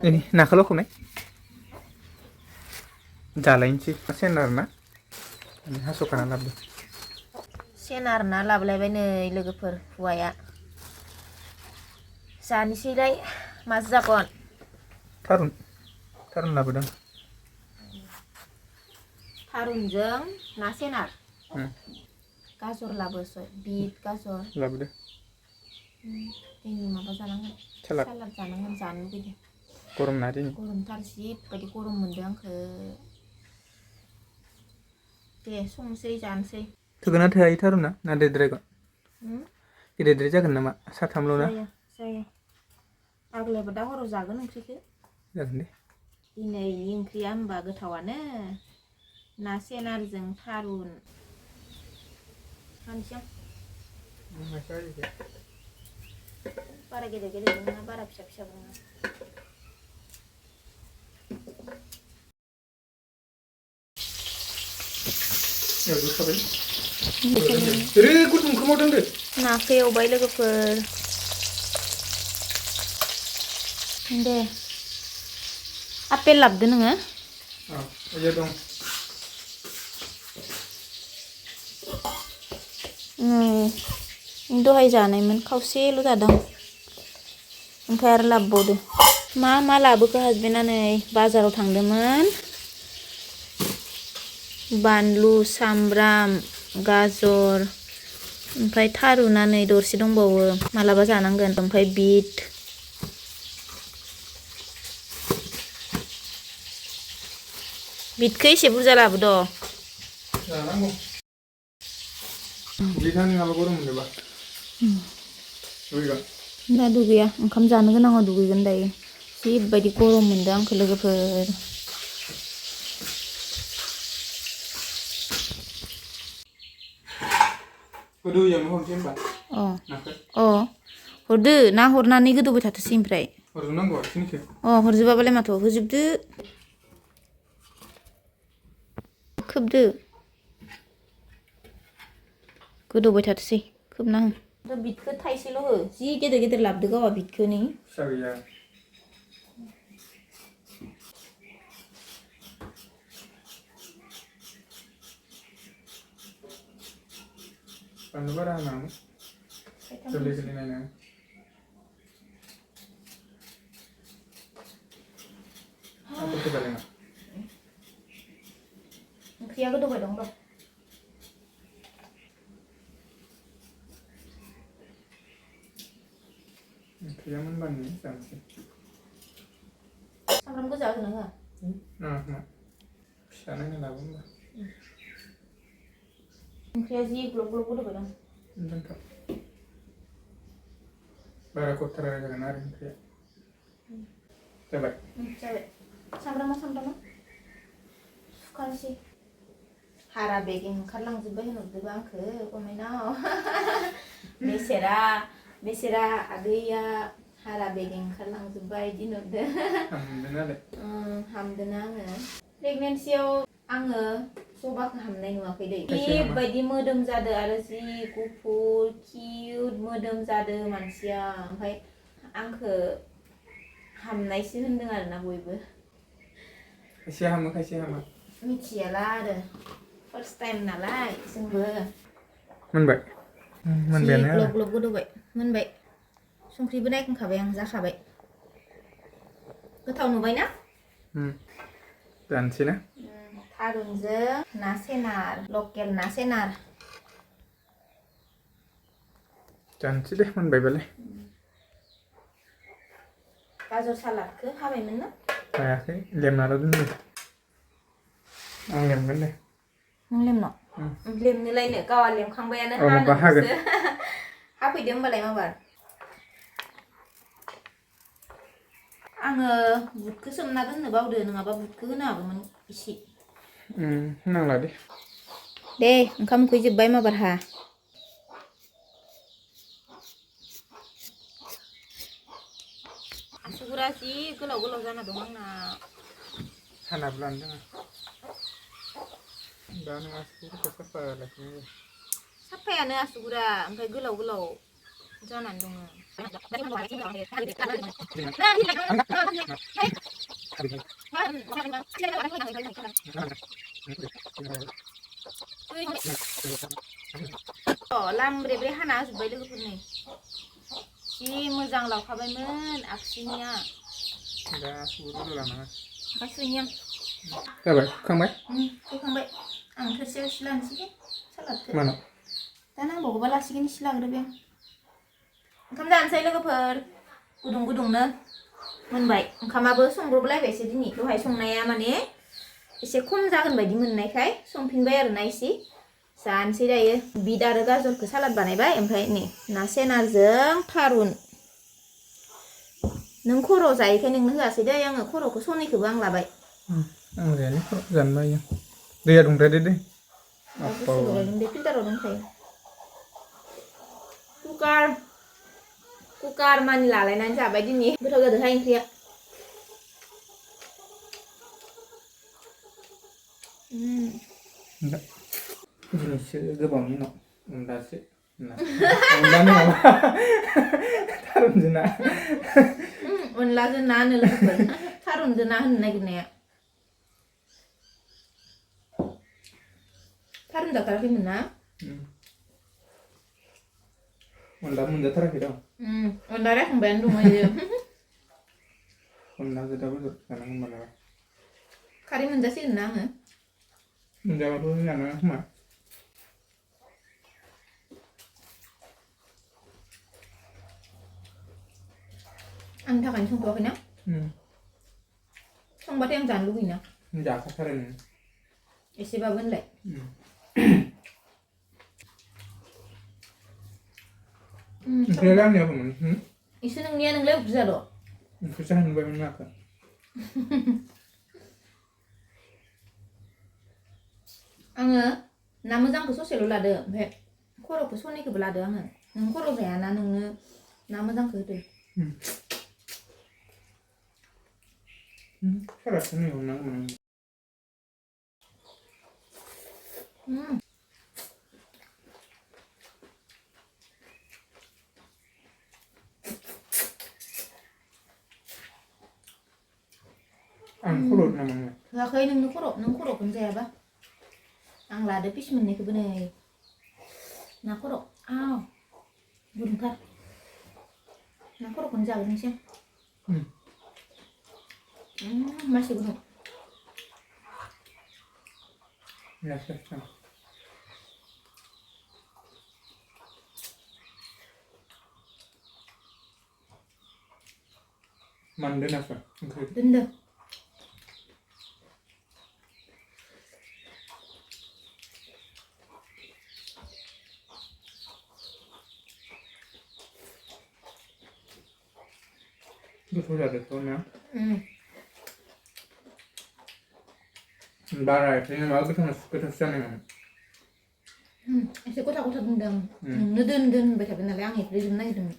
ini नाखौ लखबनाय जालायनोसै सेन आरोना हास'खाना लाबोदो सेन आरोना लाबोलायबाय नै लोगोफोर हौवाया जानोसैलाय माजो जागोन थारुन लाबोदों थारुनजों ना सेनार गाजर लाबोसै बिट गाजर लाबोदो दिनै माबा जानांगोन सालाद जानांगोन जानो लुगैदों गरम ना दिनै गरमथार जिबायदि गरम मोनदों आंखो दे संसै जानोसै थोगोना थोआयै थारुना ना देरद्रायगोन गेदेरद्राय जागोन नामा साथामल' ना जायो आगलायबो दा हराव जागोन ओंख्रिखौ जागोन दे दिनैनि ओंख्रिया होमबा गोथावानो ना सेनारजों थारुन हानसै बारा गेदेर गेदेरबो नङा बारा फिसा फिसाबो नङा नाखौ एवबाय लोगोफोर दे आपेल लाबोदो नोङो दहाय जानायमोन खावसेल' जादों ओमफ्राय आरो लाबोबावदो मा लाबोखो हासबेन्डआ नै बाजाराव थांदोंमोन बानलु सामब्राम गाजर ओमफ्राय थारुना नै दरसे दंबावो मालाबा जानांगोन ओमफ्राय बिट बिटखौ एसे बुरजा लाबोद' जानांगौ बिथां नङाबा गरम मोनदोंबा दुगैगोन दा दुगैया ओंखाम जानो गोनाङाव दुगैगोन दायो जिबायदि गरम मोनदों आंखौ लोगोफोर गोदौयावनो हरसै होनबा हरदो ना हरनानै गोदौबाय थाथोंसै ओमफ्राय हरजोबनांगौ बेखिनिखौ हरजोबाबालाय माथो होजोबदो खोबदो गोदौबाय थाथोंसै खोबना हो बिटखौ थाइसेल' हो जि गेदेर गेदेर लाबोदो गावहा बिटखौ नै फिसा गैया बानलु बारा होनाङा गोरलै गोरलै नायना आपेलखौ जालाय मा ओंख्रिया गोदौबाय दं र' ओंख्रिया मोनबानो जानोसै सामब्राम गोजा होनो होआ नाङा फिसा नायना लाबो होनबा ओंख्रिया जि ग्लब ग्लब गोदौबाय दं बारा खथ्रा जागोन आरो ओंख्रिया जाबाय सामब्रामा सुखानोसै हारा बेगें ओंखारलांजोब्बाय होनहरदोबा आंखो कमेन्टआव बेसेरा आगैया हारा बेगें ओंखारलांजोब्बाय बिदि होनहरदो हामदोना आङो प्रेगनेन्सियाव आङो जबाखौ हामनाय नुवाखै दै बेबायदि मोदोम जादो आरो जि गुफुर किउट मोदोम जादो मानसिया ओमफ्राय आंखो हामनायसो होनदों आरोना बयबो खायसे हामो खायसे हामा मिथियाला आरो फार्स्ट टाइम नालाय जोंबो मोनबाय मोनबायानो ग्लब ग्लब गोदौबाय मोनबाय संख्रिबो नायखांखाबाय आं जाखाबाय गोथाव नुबायना जानोसै ना थारुनजों ना सेनार लकेल ना सेनार जानोसै दे मोनबायबालाय गाजर सालादखौ हाबायमोन ना हायाखै लेमनाल' दोनदों आं लेमगोन दे नों लेमनोलायनो गावहा लेमखांबायानो हागोन हाफैदो होमबालाय माबार आङो बुटखौ सोमना दोननो बावदो नङाबा बुटखौ होनो हागौमोन इसे नांला दे ओंखाम उखैजोब्बाय माबार हा आसुगुरा जि गोलाव गोलाव जाना दं आंना हानाबो लानो रोङा दा नों आसुगुरखौ साफा लाखिनांगौ साफायानो आसुगुरा ओमफ्राय गोलाव गोलाव जानानै दङ. लामब्रे हाना होजोब्बाय लोगोफोरनि जि मोजां लावखाबायमोन आगसिनिया गासिबो रुलानाङा ओमफ्राय सुइनि आं जाबाय खांबाय सुखांबाय आं थोरसियाव एसे लानोसै सालादखौ मानाव दा नांबावगौबा लासिगोन एसे लाग्रोबाय आं ओंखाम जानोसै लोगोफोर गुदुं गुदुंनो मोनबाय ओंखामाबो संब्रबलायबायसो दिनै दहाय संनाया माने एसे खम जागोन बायदि मोननायखाय संफिनबाय आरोना एसे जानोसै दायो बिट आरो गाजरखौ सालाद बानायबाय ओमफ्राय नै ना सेनारजों थारुन नों खर' जायैखाय नोंनो होआसै दै आङो खर'खौ सनैखौबो आं लाबाय आं जायालै खर' जानो बायो दैया दुंद्रायदो दे गुसु लगायगोन बे फिल्टाराव दंखायो कुकार मानि लालायनानै जाबाय दिनै गोथाव जादोंहाय ओंख्रिया दिनैसो गोबावनि उनाव अनलासो अनला नङाबा थारुनजों ना अनलाजों ना होनो लोगोफोर थारुनजों ना होनो नागिरनाया थारुन जाथाराखैमोन ना अनला मोनजाथाराखै दं अनला रायखांबायानो दङ इयो अनला गोदा बेदर जानांगोन मालाबा खारै मोनजासिगोन ना आङो मोनजाबाथ' जानाङा खोमा आंनि थाखायनो संथ'वाखैना संबाथाय आं जानो लुगैयोना जाखाथारो नों एसेबाबो होनलाय ओंख्रिया आंनियाबोमोन एसे नोंनिया नोंलाय बुरजाल' ओंख्रिसो हानबायमोन नाखौ आङो ना मोजांखौ ससेल' लादो ओमफ्राय खर'खौ सनैखौबो लादो आङो नों खर' जायाना नोंनो ना मोजांखौ होदो सालादखौ एवनांगौमोन आं खर' नामा होआखै नों खर'खौनो जायाबा आं लादो पिस मोननैखौबो नै ना खर' आव गुदुंथार ना खर'खौनो जाग्रोनोसै आं मासे गुदुं मानो दोनाखै ओंख्रि दोनदो गोथाव जादोंथ' ना बारा एखायनो माबा गोथावसो जानायमोन एसे गथा गथा दोनदों नोंनो दोन होनबाय थाबाय नालाय आं एफ्लेजोबनो नागिरदोंमोन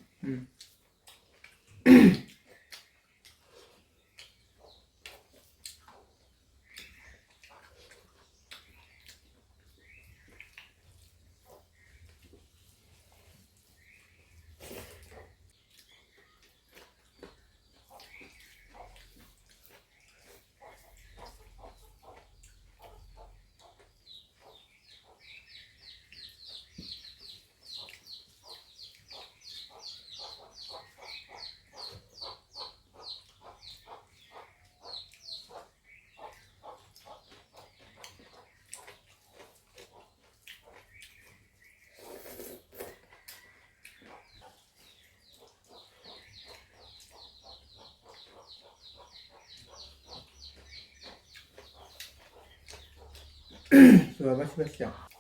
Coba basi-basi ya.